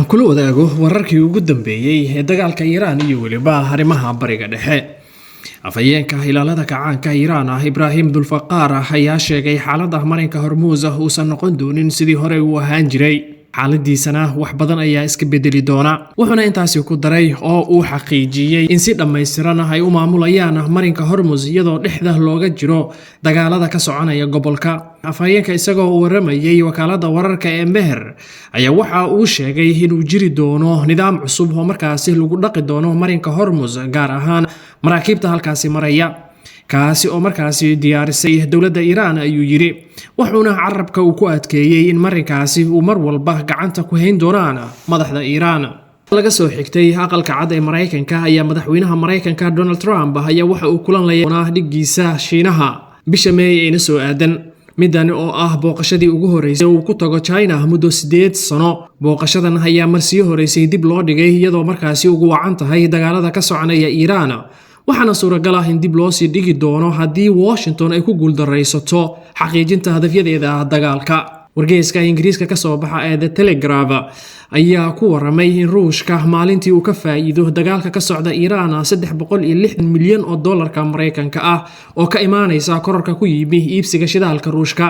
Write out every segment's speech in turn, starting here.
kula wadaago wararkii ugu dambeeyey ee dagaalka Iiraan iyo weliba arrimaha Bariga Dhexe. Afhayeenka Ilaalada Kacaanka Iiraan ah, Ibraahim Dulfaqaar ah, ayaa sheegay xaaladda marinka Hormuus uusan noqon doonin sidii hore uu ahaan jiray, xaaladiisana wax badan ayaa iska bedeli doona. Wuxuuna intaasi ku daray oo uu xaqiijiyey in si dhammaystiran ay u maamulayaan marinka Hormus, iyadoo dhexda looga jiro dagaalada ka soconaya gobolka. Afhayeenka, isagoo u waramayay wakaalada wararka ee Meher, ayaa waxa uu sheegay inuu jiri doono nidaam cusub oo markaasi lagu dhaqi doono marinka Hormus, gaar ahaan maraakiibta halkaasi maraya, kaasi oo markaasi diyaarisay dowladda Iiraan, ayuu yidhi. Wuxuuna carabka uu ku adkeeyey in marinkaasi uu mar walba gacanta ku hayn doonaan madaxda Iiraan. Laga soo xigtay Aqalka Cad ee Maraykanka ayaa madaxweynaha Maraykanka Donald Trump ayaa waxa uu kulan la doonaa dhiggiisa Shiinaha bisha Meey ayna soo aadan, midani oo ah booqashadii ugu horreysay uu ku tago China muddo 8 sano. Booqashadan ayaa marsii horeysay dib loo dhigay, iyadoo markaasi ugu wacan tahay dagaalada ka soconaya Iiraan, waxaana suuragal ah in dib loo sii dhigi doono haddii Washington ay ku guuldaraysato xaqiijinta hadafyadeeda dagaalka. Wargeyska Ingiriiska ka soo baxa ee The Telegraph ayaa ku waramay in Ruushka maalintii uu ka faa'iido dagaalka ka socda Iiraan 360 milyan oo dollarka Maraykanka ah, oo ka imaanaysa kororka ku yimi iibsiga shidaalka Ruushka,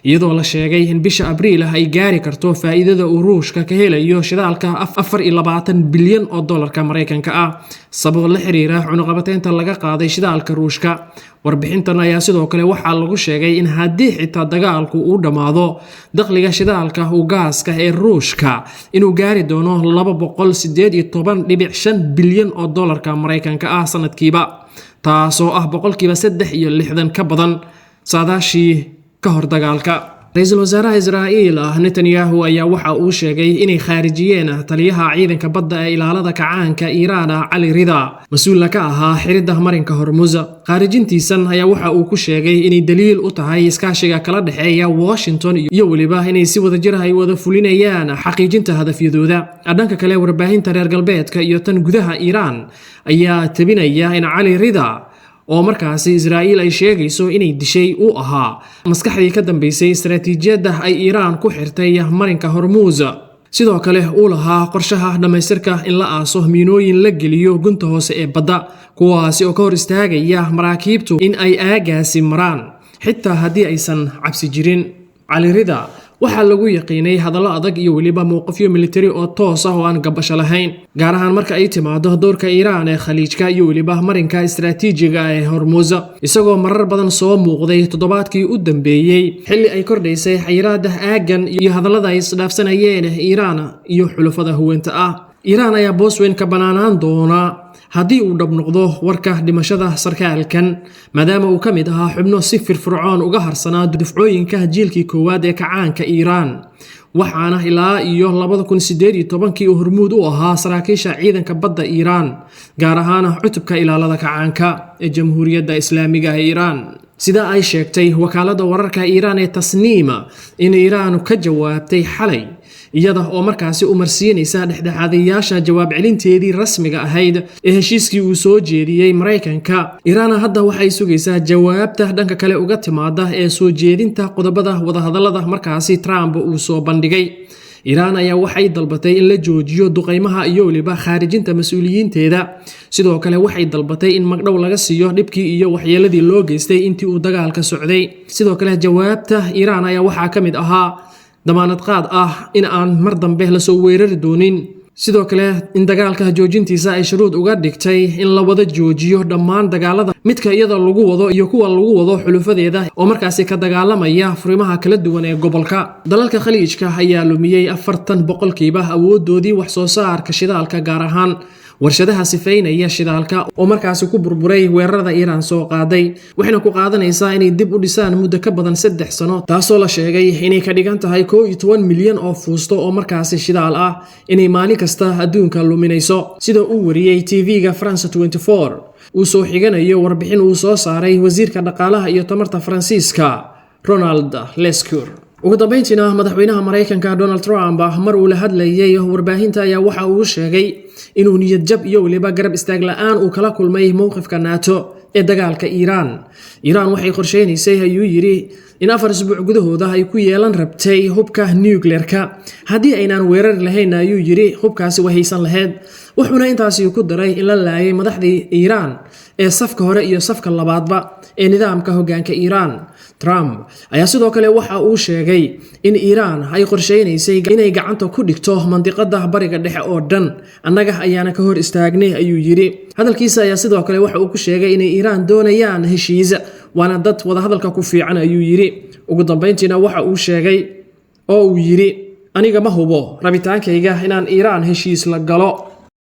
iyadoo la sheegay in bisha Abriil ay gaari karto faa'iidada uu Ruushka ka helayo shidaalka 24 bilyan oo dollarka Maraykanka ah, sabab la xiriira cunuqabateynta laga qaaday shidaalka Ruushka. Warbixintan ayaa sidoo kale waxaa lagu sheegay in haddii xitaa dagaalku uu dhammaado, dakhliga shidaalka uu gaaska ee Ruushka inuu gaari doono 218.5 bilyan oo dollarka Maraykanka ah sanadkiiba, taasoo ah 63% ka badan saadaashii ka hor dagaalka. Ra-iisul wasaaraha Israa'iil Netanyahu ayaa waxa uu sheegay inay khaarijiyeen taliyaha ciidanka badda ee Ilaalada Kacaanka Iiraan, Cali Rida, mas-uulna ka ahaa xiridda marinka Hormuz. Khaarijintiisan ayaa waxa uu ku sheegay inay daliil u tahay iskaashiga kala dhexeeya Washington iyo weliba inay si wadajir ay wada fulinayaan xaqiijinta hadafyadooda. Dhanka kale, warbaahinta reer galbeedka iyo tan gudaha Iiraan ayaa tebinaya in Cali Rida, oo markaasi Israa'iil ay sheegayso inay dishay, uu ahaa maskaxdii ka dambeysay istaraatiijiyadda ay Iiraan ku xirtay marinka Hormuus, sidoo kale uu lahaa qorshaha dhammaystirka in la aaso miinooyin la geliyo gunta hoose ee badda, kuwaasi oo ka hor istaagaya maraakiibtu in ay aagaasi maraan xitaa haddii aysan cabsi jirin. Cali Rida waxaa lagu yaqiinay hadallo adag iyo weliba mowqifyo militari oo toos ah oo aan gabasho lahayn, gaar ahaan marka ay timaado doorka Iiraan ee Khaliijka iyo weliba marinka istaraatiijiga ee Hormuus, isagoo marar badan soo muuqday toddobaadkii u dambeeyey, xilli ay kordhaysay xayiraada aaggan iyo hadallada ay isdhaafsanayeen Iiraan iyo xulafada huwanta ah. Iiraan ayaa boos weyn ka banaanaan doona haddii uu dhab noqdo warka dhimashada sarkaalkan, maadaama uu ka mid ahaa xubno si firfircoon uga harsanaa dufcooyinka jiilkii koowaad ee kacaanka Iiraan, waxaana ilaa iyo 2018-kii uu hormuud u ahaa saraakiisha ciidanka badda Iiraan, gaar ahaan cutubka Ilaalada Kacaanka ee Jamhuuriyadda Islaamiga ee Iiraan. Sida ay sheegtay wakaaladda wararka Iiraan ee Tasniima, in Iiraan ka jawaabtay xalay, iyada oo markaasi u marsiinaysa dhexdhexaadayaasha jawaab celinteedii rasmiga ahayd ee heshiiskii uu soo jeediyey Maraykanka. Iiraan hadda waxay sugaysaa jawaabta dhanka kale uga timaada ee soo jeedinta qodobada wadahadallada markaasi Trump uu soo bandhigay. Iiraan ayaa waxay dalbatay in la joojiyo duqaymaha iyo weliba khaarijinta mas-uuliyiinteeda. Sidoo kale waxay dalbatay in magdhow laga siiyo dhibkii iyo waxyeeladii loo geystay intii uu dagaalka socday. Sidoo kale jawaabta Iiraan ayaa waxaa ka mid ahaa damaanad qaad ah in aan mar dambe lasoo weerari doonin, sidoo kale in dagaalka joojintiisa ay shuruud uga dhigtay in la wada joojiyo dhammaan dagaalada, midka iyada lagu wado iyo kuwa lagu wado xulufadeeda oo markaasi ka dagaalamaya furimaha kala duwan ee gobolka. Dalalka Khaliijka ayaa lumiyey 40% awoodoodii wax soo saarka shidaalka, gaar ahaan warshadaha sifaynaya shidaalka, oo markaasi ku burburay weerarada Iiraan soo qaaday, waxayna ku qaadanaysaa inay dib u dhisaan muddo ka badan 3 sano, taasoo la sheegay inay ka dhigan tahay 11 milyan oo fuusto oo markaasi shidaal ah inay maalin kasta adduunka luminayso, sida uu wariyey TV-ga France 24 uu soo xiganayo warbixin uu soo saaray wasiirka dhaqaalaha iyo tamarta Faransiiska, Ronald Lescure. Ugu dambeyntiina, madaxweynaha Maraykanka Donald Trump mar uu la hadlayay warbaahinta ayaa waxa uu sheegay inuu niyad jab iyo weliba garab istaag la-aan uu kala kulmay mowqifka NATO ee dagaalka Iiraan. Iiraan waxay qorsheynaysay, ayuu yidhi, in 4 isbuuc gudahooda ay ku yeelan rabtay hubka nuclearka. Haddii aynaan weerari lahayn, ayuu yidhi, hubkaasi way haysan lahayd. Wuxuuna intaasi ku daray in la laayay madaxdii Iiraan ee safka hore iyo safka labaadba ee nidaamka hoggaanka Iiraan. Trump ayaa sidoo kale waxa uu sheegay in Iiraan ay qorsheynaysay inay gacanta ku dhigto mandiqada Bariga Dhexe oo dhan. Annaga ayaana ka hor istaagnay, ayuu yidhi. Hadalkiisa ayaa sidoo kale waxa uu ku sheegay inay Iiraan doonayaan heshiis, waana dad wadahadalka ku fiican, ayuu yidhi. Ugu dambeyntiina waxa uu sheegay oo uu yidhi: "Aniga ma hubo rabitaankayga inaan Iiraan heshiis la galo."